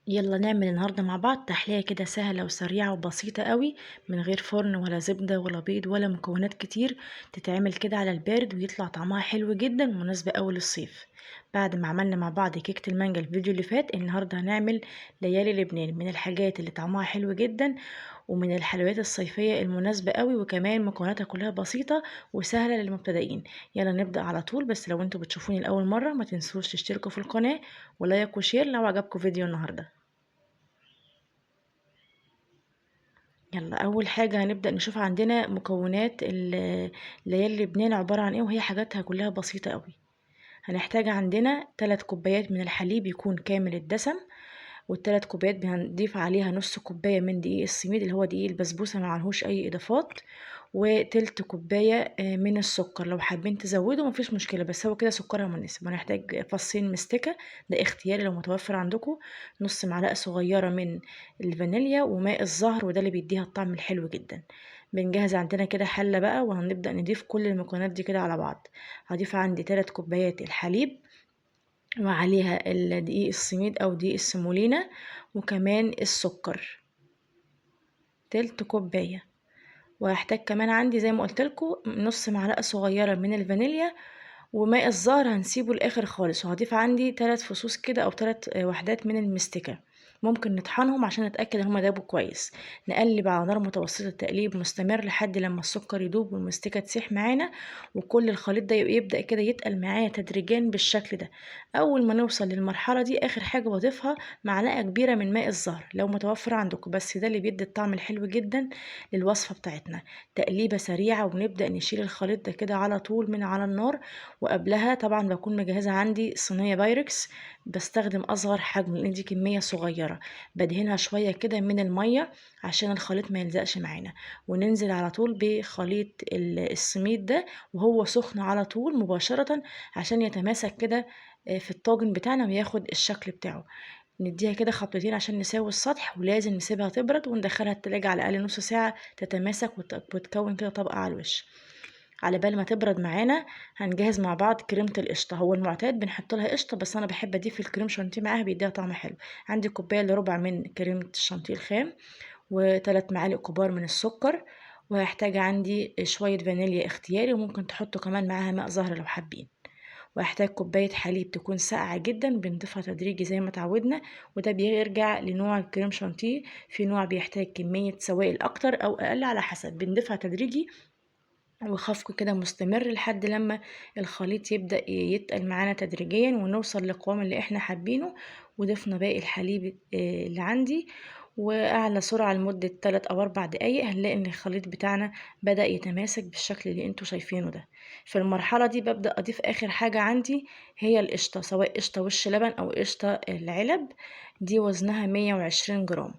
يلا نعمل النهاردة مع بعض تحلية كده سهلة وسريعة وبسيطة قوي، من غير فرن ولا زبدة ولا بيض ولا مكونات كتير، تتعمل كده على البارد ويطلع طعمها حلو جدا ومناسبة قوي للصيف. بعد ما عملنا مع بعض كيكة المانجا الفيديو اللي فات، النهاردة هنعمل ليالي لبنان، من الحاجات اللي طعمها حلو جدا ومن الحلويات الصيفية المناسبة قوي، وكمان مكوناتها كلها بسيطة وسهلة للمبتدئين. يلا نبدأ على طول. بس لو انتوا بتشوفوني لأول مرة ما تنسوش تشتركوا في القناة و like و share لو عجبكم فيديو النهاردة. يلا أول حاجة هنبدأ نشوف عندنا مكونات ليالي لبنان عبارة عن إيه، وهي حاجاتها كلها بسيطة قوي. هنحتاج عندنا 3 كوبايات من الحليب يكون كامل الدسم، والتلات كوبايات بنضيف عليها نص كوباية من دقيق السميد اللي هو دقيق البسبوسة ما عليهوش أي إضافات، وتلت كوباية من السكر. لو حابين تزودوا مفيش مشكلة، بس هو كده سكرها مناسب. هنحتاج فصين مستكة، ده اختياري لو متوفر عندكم، نص معلقة صغيرة من الفانيليا، وماء الزهر، وده اللي بيديها الطعم الحلو جدا. بنجهز عندنا كده حلة بقى، وهنبدأ نضيف كل المكونات دي كده على بعض. هضيف عندي 3 كوبايات الحليب، وعليها الدقيق السميد أو دقيق السمولينا، وكمان السكر تلت كوباية. وهحتاج كمان عندي زي ما قلت لكم نص معلقة صغيرة من الفانيليا، وماء الزهر هنسيبه لآخر خالص. وهضيف عندي 3 فصوص كده أو 3 وحدات من المستكة، ممكن نطحنهم عشان نتأكد إن هما دابوا كويس. نقلب على نار متوسطة تقليب مستمر لحد لما السكر يدوب والمستكة تسيح معانا، وكل الخليط ده يبدأ كده يتقل معايا تدريجيا بالشكل ده. أول ما نوصل للمرحلة دي آخر حاجة بضيفها معلقة كبيرة من ماء الزهر لو متوفر عندكم، بس ده اللي بيدي الطعم الحلو جدا للوصفة بتاعتنا. تقليبة سريعة ونبدأ نشيل الخليط ده كده على طول من على النار. وقبلها طبعا بكون مجهزة عندي صينية بايركس، بستخدم أصغر حجم لأن دي كمية صغيرة، بدهنها شوية كده من المية عشان الخليط ما يلزقش معانا، وننزل على طول بخليط السميد ده وهو سخن على طول مباشرة عشان يتماسك كده في الطاجن بتاعنا وياخد الشكل بتاعه. نديها كده خبطتين عشان نساوي السطح، ولازم نسيبها تبرد وندخلها التلاجة على الأقل نص ساعة تتماسك وتكون كده طبقة على الوش. على بال ما تبرد معانا هنجهز مع بعض كريمة القشطة. هو المعتاد بنحط لها قشطة، بس أنا بحب أضيف الكريم شانتيه معاها بيديها طعم حلو. عندي كوباية إلا ربع من كريمة الشانتيه الخام، وتلات معالق كبار من السكر، وهحتاج عندي شوية فانيليا اختياري، وممكن تحطوا كمان معاها ماء زهر لو حابين. وهحتاج كوباية حليب تكون ساقعة جدا بنضيفها تدريجي زي ما اتعودنا، وده بيرجع لنوع الكريم شانتيه، في نوع بيحتاج كمية سوائل أكتر أو أقل على حسب، بنضيفها تدريجي وخفق كده مستمر لحد لما الخليط يبدأ يتقل معانا تدريجيا ونوصل للقوام اللي احنا حابينه. وضفنا باقي الحليب اللي عندي، وأعلى سرعة لمدة 3 أو 4 دقايق هنلاقي إن الخليط بتاعنا بدأ يتماسك بالشكل اللي انتوا شايفينه ده. في المرحلة دي ببدأ أضيف آخر حاجة عندي هي القشطة، سواء قشطة وش لبن أو قشطة العلب، دي وزنها 120 جرام،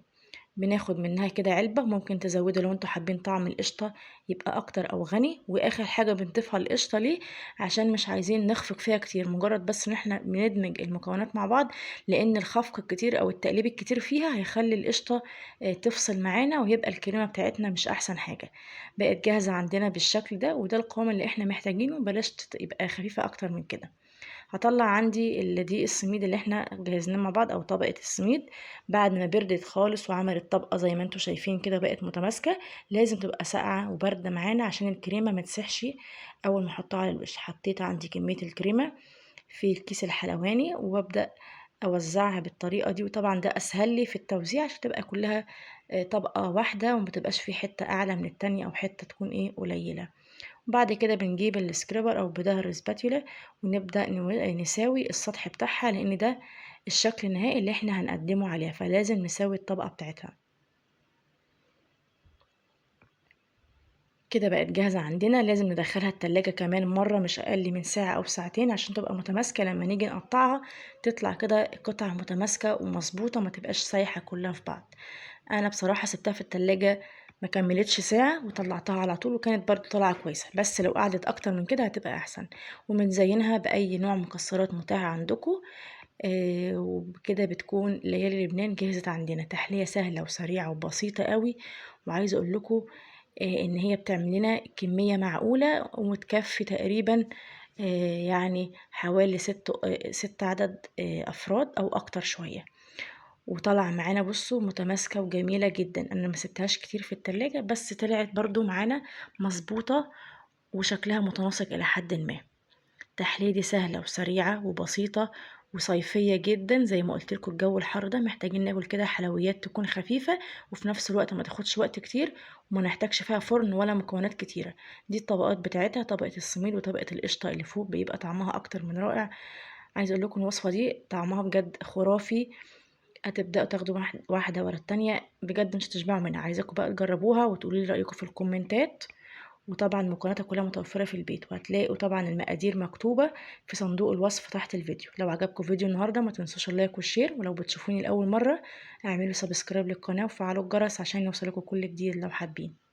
بناخد منها كده علبة، ممكن تزودوا لو انتوا حابين طعم القشطة يبقى أكتر أو غني. وآخر حاجة بنضيفها القشطة ليه؟ عشان مش عايزين نخفق فيها كتير، مجرد بس إن احنا بندمج المكونات مع بعض، لأن الخفق الكتير أو التقليب الكتير فيها هيخلي القشطة تفصل معانا ويبقى الكريمة بتاعتنا مش أحسن حاجة. بقت جاهزة عندنا بالشكل ده، وده القوام اللي احنا محتاجينه، بلاش يبقى خفيفة أكتر من كده. هطلع عندي الدقيق السميد اللي احنا جهزناه مع بعض او طبقة السميد، بعد ما بردت خالص وعملت طبقة زي ما انتم شايفين كده بقت متماسكة. لازم تبقى ساقعة وباردة معانا عشان الكريمة ما تسحش اول ما احطها على الوش. حطيت عندي كمية الكريمة في الكيس الحلواني وببدأ اوزعها بالطريقة دي، وطبعا ده اسهل لي في التوزيع عشان تبقى كلها طبقة واحدة وما تبقاش في حتة اعلى من التانية او حتة تكون قليلة. وبعد كده بنجيب ال scraper او بظهر spatula ونبدأ نساوي السطح بتاعها، لان ده الشكل النهائي اللي احنا هنقدمه عليها، فلازم نساوي الطبقة بتاعتها. كده بقت جاهزة عندنا. لازم ندخلها التلاجة كمان مرة مش أقل من ساعة أو ساعتين عشان تبقى متماسكة، لما نيجي نقطعها تطلع كده قطع متماسكة ومظبوطة، ما تبقاش سايحة كلها في بعض. أنا بصراحة سبتها في التلاجة ما كملتش ساعة وطلعتها على طول، وكانت برضو طالعة كويسة، بس لو قعدت أكتر من كده هتبقى أحسن. وبنزينها بأي نوع مكسرات متاح عندكم. وبكده بتكون ليالي لبنان جهزت عندنا. تحلية سهلة وسريعة وبسيطة قوي، وعايزة أقول لكم، إن هي بتعمل لنا كمية معقولة وتكفي تقريبا، حوالي 6 عدد، أفراد أو أكتر شوية. وطلع معانا بصوا متماسكة وجميلة جدا. انا ما سبتهاش كتير في التلاجة، بس طلعت برضو معانا مظبوطة وشكلها متناسق الى حد ما. التحلية دي سهلة وسريعة وبسيطة وصيفية جدا، زي ما قلت لكم الجو الحر ده محتاجين ناكل كده حلويات تكون خفيفة وفي نفس الوقت ما تاخدش وقت كتير وما نحتاجش فيها فرن ولا مكونات كتيرة. دي الطبقات بتاعتها، طبقة السميد وطبقة القشطة اللي فوق، بيبقى طعمها اكتر من رائع. عايزة اقول لكم الوصفة دي طعمها بجد خرافي، هتبدأوا تاخدوا واحدة ورا التانية بجد مش هتشبعوا منها. عايزاكم بقى تجربوها وتقولوا لي رأيكم في الكومنتات، وطبعا مكوناتها كلها متوفرة في البيت، وهتلاقوا طبعا المقادير مكتوبة في صندوق الوصف تحت الفيديو. لو عجبكم فيديو النهاردة ما تنسوش ال like وال share، ولو بتشوفوني لأول مرة اعملوا subscribe للقناة وفعلوا الجرس عشان يوصلكم كل جديد لو حابين.